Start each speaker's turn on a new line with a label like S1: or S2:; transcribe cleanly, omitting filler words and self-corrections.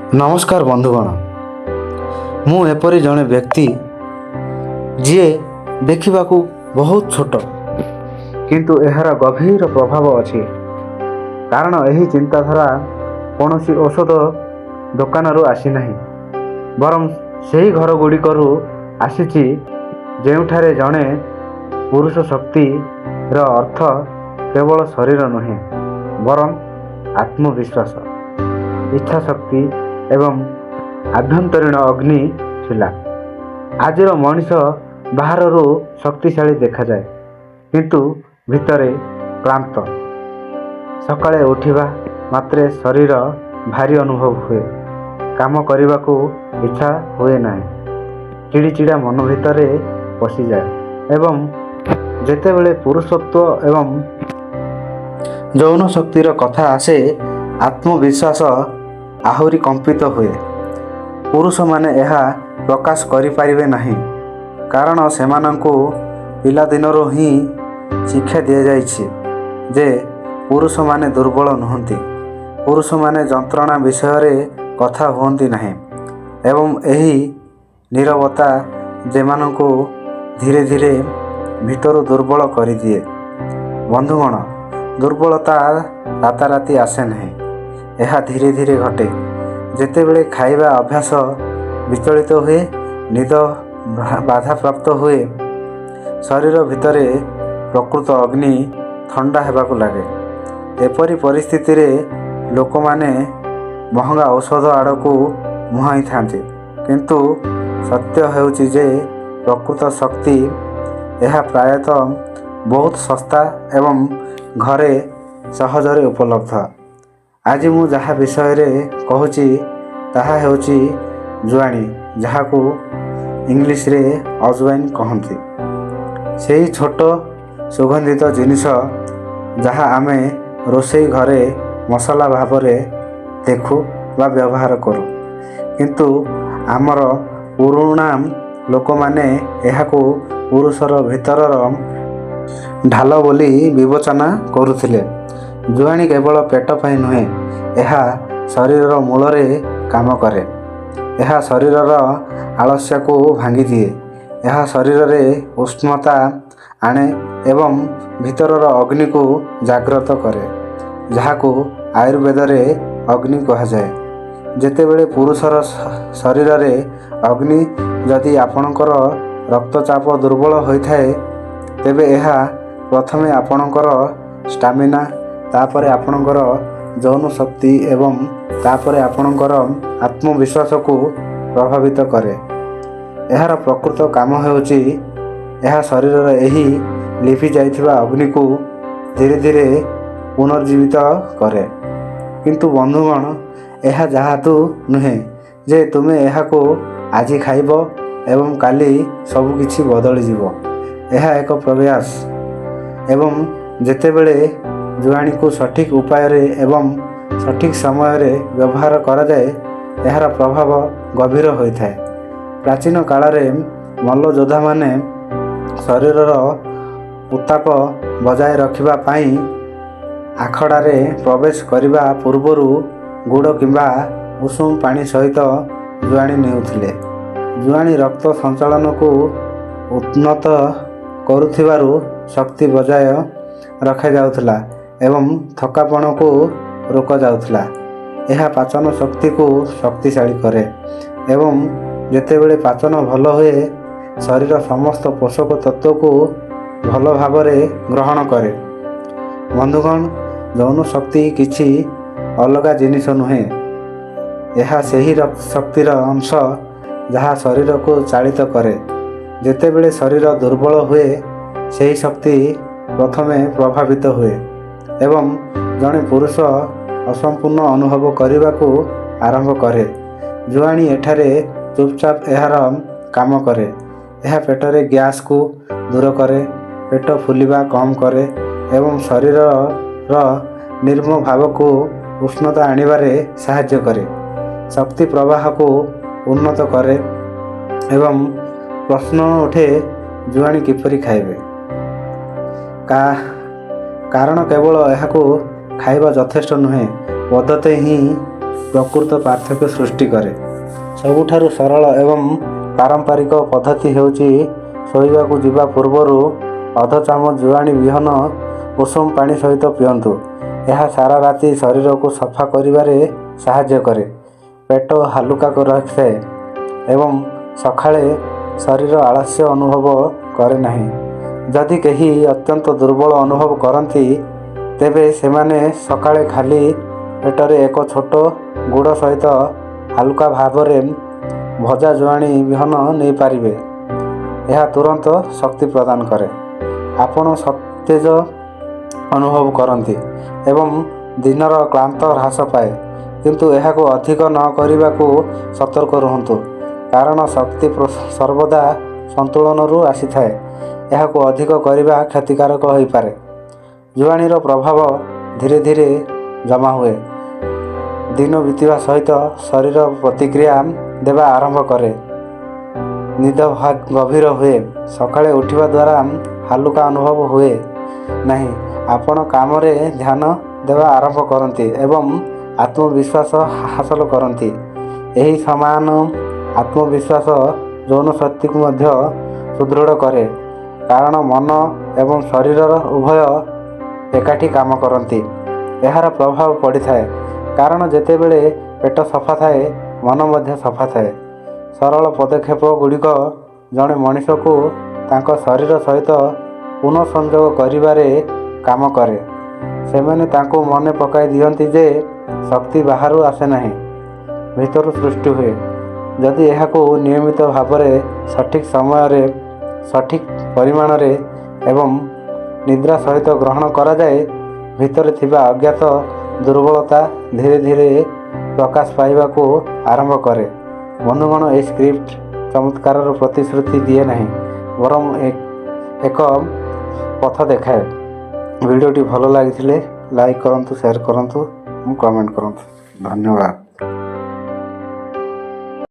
S1: ନମସ୍କାର ବନ୍ଧୁଗଣ। ମୁଁ ଏପରି ଜଣେ ବ୍ୟକ୍ତି, ଯିଏ ଦେଖିବାକୁ ବହୁତ ଛୋଟ, କିନ୍ତୁ ଏହାର ଗଭୀର ପ୍ରଭାବ ଅଛି, କାରଣ ଏହି ଚିନ୍ତାଧାରା କୌଣସି ଔଷଧ ଦୋକାନରୁ ଆସିନାହିଁ, ବରଂ ସେହି ଘରଗୁଡ଼ିକରୁ ଆସିଛି ଯେଉଁଠାରେ ଜଣେ ପୁରୁଷ ଶକ୍ତିର ଅର୍ଥ କେବଳ ଶରୀର ନୁହେଁ, ବରଂ ଆତ୍ମବିଶ୍ୱାସ, ଇଚ୍ଛାଶକ୍ତି ଏବଂ ଆଭ୍ୟନ୍ତରୀଣ ଅଗ୍ନି ଥିଲା। ଆଜିର ମଣିଷ ବାହାରରୁ ଶକ୍ତିଶାଳୀ ଦେଖାଯାଏ, କିନ୍ତୁ ଭିତରେ କ୍ଳାନ୍ତ। ସକାଳେ ଉଠିବା ମାତ୍ରେ ଶରୀର ଭାରି ଅନୁଭବ ହୁଏ, କାମ କରିବାକୁ ଇଚ୍ଛା ହୁଏ ନାହିଁ, ଚିଡ଼ିଚିଡ଼ା ମନ ଭିତରେ ପଶିଯାଏ ଏବଂ ଯେତେବେଳେ ପୁରୁଷତ୍ୱ ଏବଂ ଯୌନ ଶକ୍ତିର କଥା ଆସେ, ଆତ୍ମବିଶ୍ୱାସ ଆହୁରି କମ୍ପିତ ହୁଏ। ପୁରୁଷମାନେ ଏହା ପ୍ରକାଶ କରିପାରିବେ ନାହିଁ, କାରଣ ସେମାନଙ୍କୁ ପିଲାଦିନରୁ ହିଁ ଶିକ୍ଷା ଦିଆଯାଇଛି ଯେ ପୁରୁଷମାନେ ଦୁର୍ବଳ ନୁହନ୍ତି, ପୁରୁଷମାନେ ଯନ୍ତ୍ରଣା ବିଷୟରେ କଥା ହୁଅନ୍ତି ନାହିଁ ଏବଂ ଏହି ନୀରବତା ସେମାନଙ୍କୁ ଧୀରେ ଧୀରେ ଭିତରୁ ଦୁର୍ବଳ କରିଦିଏ। ବନ୍ଧୁଗଣ, ଦୁର୍ବଳତା ରାତାରାତି ଆସେ ନାହିଁ। ଏହା ଧୀରେ ଧୀରେ ଘଟେ। ଯେତେବେଳେ ଖାଇବା ଅଭ୍ୟାସ ବିଚଳିତ ହୁଏ, ନିଦ ବାଧାପ୍ରାପ୍ତ ହୁଏ, ଶରୀର ଭିତରେ ପ୍ରକୃତ ଅଗ୍ନି ଥଣ୍ଡା ହେବାକୁ ଲାଗେ। ଏପରି ପରିସ୍ଥିତିରେ ଲୋକମାନେ ମହଙ୍ଗା ଔଷଧ ଆଡ଼କୁ ମୁହାଁଇଥାନ୍ତି। କିନ୍ତୁ ସତ୍ୟ ହେଉଛି ଯେ ପ୍ରକୃତ ଶକ୍ତି, ଏହା ପ୍ରାୟତଃ ବହୁତ ଶସ୍ତା ଏବଂ ଘରେ ସହଜରେ ଉପଲବ୍ଧ। ଆଜି ମୁଁ ଯାହା ବିଷୟରେ କହୁଛି, ତାହା ହେଉଛି ଜୁଆଣି, ଯାହାକୁ ଇଂଲିଶରେ ଅଜୱାଇନ୍ କହନ୍ତି। ସେହି ଛୋଟ ସୁଗନ୍ଧିତ ଜିନିଷ, ଯାହା ଆମେ ରୋଷେଇ ଘରେ ମସଲା ଭାବରେ ଦେଖୁ ବା ବ୍ୟବହାର କରୁ। କିନ୍ତୁ ଆମର ପୁରୁଣା ଲୋକମାନେ ଏହାକୁ ପୁରୁଷର ଭିତରର ଢାଲ ବୋଲି ବିବେଚନା କରୁଥିଲେ। ଜୁଆଣି କେବଳ ପେଟ ପାଇଁ ନୁହେଁ, ଏହା ଶରୀରର ମୂଳରେ କାମ କରେ। ଏହା ଶରୀରର ଆଳସ୍ୟକୁ ଭାଙ୍ଗିଦିଏ। ଏହା ଶରୀରରେ ଉଷ୍ମତା ଆଣେ ଏବଂ ଭିତରର ଅଗ୍ନିକୁ ଜାଗ୍ରତ କରେ, ଯାହାକୁ ଆୟୁର୍ବେଦରେ ଅଗ୍ନି କୁହାଯାଏ। ଯେତେବେଳେ ପୁରୁଷର ଶରୀରରେ ଅଗ୍ନି, ଯଦି ଆପଣଙ୍କର ରକ୍ତଚାପ ଦୁର୍ବଳ ହୋଇଥାଏ, ତେବେ ଏହା ପ୍ରଥମେ ଆପଣଙ୍କର ଷ୍ଟାମିନା, ତାପରେ ଆପଣଙ୍କର ଯୌନ ଶକ୍ତି ଏବଂ ତାପରେ ଆପଣଙ୍କର ଆତ୍ମବିଶ୍ୱାସକୁ ପ୍ରଭାବିତ କରେ। ଏହାର ପ୍ରକୃତ କାମ ହେଉଛି, ଏହା ଶରୀରର ଏହି ଲିଭି ଯାଇଥିବା ଅଗ୍ନିକୁ ଧୀରେ ଧୀରେ ପୁନର୍ଜୀବିତ କରେ। କିନ୍ତୁ ବନ୍ଧୁଗଣ, ଏହା ଯାଦୁ ନୁହେଁ ଯେ ତୁମେ ଏହାକୁ ଆଜି ଖାଇବ ଏବଂ କାଲି ସବୁକିଛି ବଦଳିଯିବ। ଏହା ଏକ ପ୍ରୟାସ ଏବଂ ଯେତେବେଳେ ଜୁଆଣିକୁ ସଠିକ୍ ଉପାୟରେ ଏବଂ ସଠିକ୍ ସମୟରେ ବ୍ୟବହାର କରାଯାଏ, ଏହାର ପ୍ରଭାବ ଗଭୀର ହୋଇଥାଏ। ପ୍ରାଚୀନ କାଳରେ ମଲ୍ଲଯୋଦ୍ଧାମାନେ ଶରୀରର ଉତ୍ତାପ ବଜାୟ ରଖିବା ପାଇଁ ଆଖଡ଼ାରେ ପ୍ରବେଶ କରିବା ପୂର୍ବରୁ ଗୁଡ଼ କିମ୍ବା ଉଷୁମ ପାଣି ସହିତ ଜୁଆଣି ନେଉଥିଲେ। ଜୁଆଣି ରକ୍ତ ସଞ୍ଚାଳନକୁ ଉନ୍ନତ କରୁଥିବାରୁ ଶକ୍ତି ବଜାୟ ରଖାଯାଉଥିଲା ଏବଂ ଥକାପଣକୁ ରୋକାଯାଉଥିଲା। ଏହା ପାଚନ ଶକ୍ତିକୁ ଶକ୍ତିଶାଳୀ କରେ ଏବଂ ଯେତେବେଳେ ପାଚନ ଭଲ ହୁଏ, ଶରୀର ସମସ୍ତ ପୋଷକ ତତ୍ତ୍ୱକୁ ଭଲ ଭାବରେ ଗ୍ରହଣ କରେ। ବନ୍ଧୁଗଣ, ଯୌନ ଶକ୍ତି କିଛି ଅଲଗା ଜିନିଷ ନୁହେଁ। ଏହା ସେହି ଶକ୍ତିର ଅଂଶ, ଯାହା ଶରୀରକୁ ଚାଳିତ କରେ। ଯେତେବେଳେ ଶରୀର ଦୁର୍ବଳ ହୁଏ, ସେହି ଶକ୍ତି ପ୍ରଥମେ ପ୍ରଭାବିତ ହୁଏ ଏବଂ ଜଣେ ପୁରୁଷ ଅସମ୍ପୂର୍ଣ୍ଣ ଅନୁଭବ କରିବାକୁ ଆରମ୍ଭ କରେ। ଜୁଆଣି ଏଠାରେ ଚୁପଚାପ ଏହାର କାମ କରେ। ଏହା ପେଟରେ ଗ୍ୟାସକୁ ଦୂର କରେ, ପେଟ ଫୁଲିବା କମ୍ କରେ ଏବଂ ଶରୀରର ନିମ୍ନ ଭାଗକୁ ଉଷ୍ଣତା ଆଣିବାରେ ସାହାଯ୍ୟ କରେ, ଶକ୍ତି ପ୍ରବାହକୁ ଉନ୍ନତ କରେ। ଏବଂ ପ୍ରଶ୍ନ ଉଠେ, ଜୁଆଣି କିପରି ଖାଇବେ? କାରଣ କେବଳ ଏହାକୁ ଖାଇବା ଯଥେଷ୍ଟ ନୁହେଁ, ପଦ୍ଧତି ହିଁ ପ୍ରକୃତ ପାର୍ଥକ୍ୟ ସୃଷ୍ଟି କରେ। ସବୁଠାରୁ ସରଳ ଏବଂ ପାରମ୍ପରିକ ପଦ୍ଧତି ହେଉଛି ଶୋଇବାକୁ ଯିବା ପୂର୍ବରୁ ଅଧ ଚାମଚ ଜୁଆଣି ବିହନ ଉଷୁମ ପାଣି ସହିତ ପିଅନ୍ତୁ। ଏହା ସାରା ରାତି ଶରୀରକୁ ସଫା କରିବାରେ ସାହାଯ୍ୟ କରେ, ପେଟ ହାଲୁକା ରଖିଥାଏ ଏବଂ ସକାଳେ ଶରୀର ଆଳସ୍ୟ ଅନୁଭବ କରେ ନାହିଁ। ଯଦି କେହି ଅତ୍ୟନ୍ତ ଦୁର୍ବଳ ଅନୁଭବ କରନ୍ତି, ତେବେ ସେମାନେ ସକାଳେ ଖାଲି ପେଟରେ ଏକ ଛୋଟ ଗୁଡ଼ ସହିତ ହାଲୁକା ଭାବରେ ଭଜା ଜୁଆଣି ବିହନ ନେଇପାରିବେ। ଏହା ତୁରନ୍ତ ଶକ୍ତି ପ୍ରଦାନ କରେ, ଆପଣ ସତେଜ ଅନୁଭବ କରନ୍ତି ଏବଂ ଦିନର କ୍ଳାନ୍ତି ହ୍ରାସ ପାଏ। କିନ୍ତୁ ଏହାକୁ ଅଧିକ ନ କରିବାକୁ ସତର୍କ ରୁହନ୍ତୁ, କାରଣ ଶକ୍ତି ସର୍ବଦା ସନ୍ତୁଳନରୁ ଆସିଥାଏ। ଏହାକୁ ଅଧିକ କରିବା କ୍ଷତିକାରକ ହୋଇପାରେ। ଜୁଆଣିର ପ୍ରଭାବ ଧୀରେ ଧୀରେ ଜମା ହୁଏ। ଦିନ ବିତିବା ସହିତ ଶରୀର ପ୍ରତିକ୍ରିୟା ଦେବା ଆରମ୍ଭ କରେ। ନିଦ ଗଭୀର ହୁଏ। ସକାଳେ ଉଠିବା ଦ୍ୱାରା ହାଲୁକା ଅନୁଭବ ହୁଏ ନାହିଁ। ଆପଣ କାମରେ ଧ୍ୟାନ ଦେବା ଆରମ୍ଭ କରନ୍ତି ଏବଂ ଆତ୍ମବିଶ୍ୱାସ ହାସଲ କରନ୍ତି। ଏହି ସମାନ ଆତ୍ମବିଶ୍ୱାସ ଯୌନ ଶକ୍ତିକୁ ମଧ୍ୟ ସୁଦୃଢ଼ କରେ, କାରଣ ମନ ଏବଂ ଶରୀରର ଉଭୟ ଏକାଠି କାମ କରନ୍ତି। ଏହାର ପ୍ରଭାବ ପଡ଼ିଥାଏ, କାରଣ ଯେତେବେଳେ ପେଟ ସଫା ଥାଏ, ମନ ମଧ୍ୟ ସଫା ଥାଏ। ସରଳ ପଦକ୍ଷେପ ଗୁଡ଼ିକ ଜଣେ ମଣିଷକୁ ତାଙ୍କ ଶରୀର ସହିତ ପୁନଃସଂଯୋଗ କରିବାରେ କାମ କରେ। ସେମାନେ ତାଙ୍କୁ ମନେ ପକାଇ ଦିଅନ୍ତି ଯେ ଶକ୍ତି ବାହାରୁ ଆସେ ନାହିଁ, ଭିତରୁ ସୃଷ୍ଟି ହୁଏ। ଯଦି ଏହାକୁ ନିୟମିତ ଭାବରେ, ସଠିକ୍ ସମୟରେ, ସଠିକ୍ ପରିମାଣରେ ଏବଂ ନିଦ୍ରା ସହିତ ଗ୍ରହଣ କରାଯାଏ, ଭିତରେ ଥିବା ଅଜ୍ଞାତ ଦୁର୍ବଳତା ଧୀରେ ଧୀରେ ପ୍ରକାଶ ପାଇବାକୁ ଆରମ୍ଭ କରେ। ବନ୍ଧୁଗଣ, ଏହି ସ୍କ୍ରିପ୍ଟ ଚମତ୍କାରର ପ୍ରତିଶ୍ରୁତି ଦିଏ ନାହିଁ, ବରଂ ଏକ ପଥ ଦେଖାଏ। ଭିଡ଼ିଓଟି ଭଲ ଲାଗିଥିଲେ ଲାଇକ୍ କରନ୍ତୁ, ସେୟାର କରନ୍ତୁ ଏବଂ କମେଣ୍ଟ କରନ୍ତୁ। ଧନ୍ୟବାଦ।